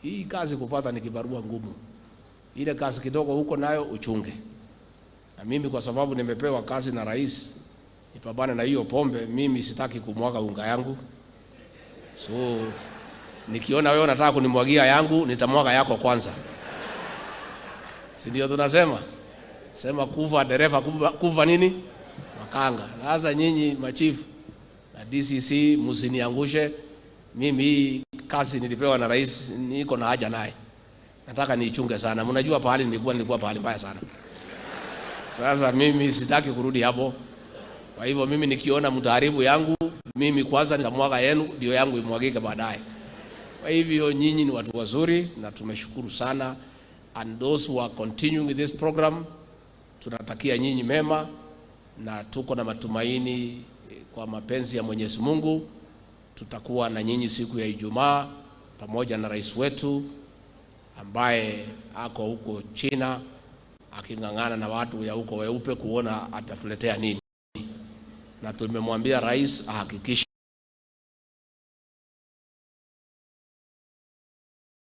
Hii kazi kupata ni kibarua ngumu. Ile kazi kidogo huko nayo uchunge. Na mimi kwa sababu nimepewa kazi na rais nipambane na hiyo pombe, mimi sitaki kumwaga unga yangu. So nikiona wewe unataka kunimwagia yangu, nitamwaga yako kwanza. Si ndio tunasema? Sema kufa dereva, kufa, kufa nini? Makanga. Sasa nyinyi machifu na DCC msiniangushe. Mimi hii kazi nilipewa na rais, niko na haja naye, nataka niichunge sana. Mnajua pahali nilikuwa pahali mbaya sana. Sasa mimi sitaki kurudi hapo. Kwa hivyo mimi nikiona mtaharibu yangu, mimi kwanza nitamwaga yenu, ndio yangu imwagike baadaye. Kwa hivyo nyinyi ni watu wazuri na tumeshukuru sana, and those who are continuing with this program, tunatakia nyinyi mema na tuko na matumaini kwa mapenzi ya Mwenyezi Mungu tutakuwa na nyinyi siku ya Ijumaa pamoja na rais wetu ambaye ako huko China aking'ang'ana na watu ya huko weupe kuona atatuletea nini, na tumemwambia rais ahakikishe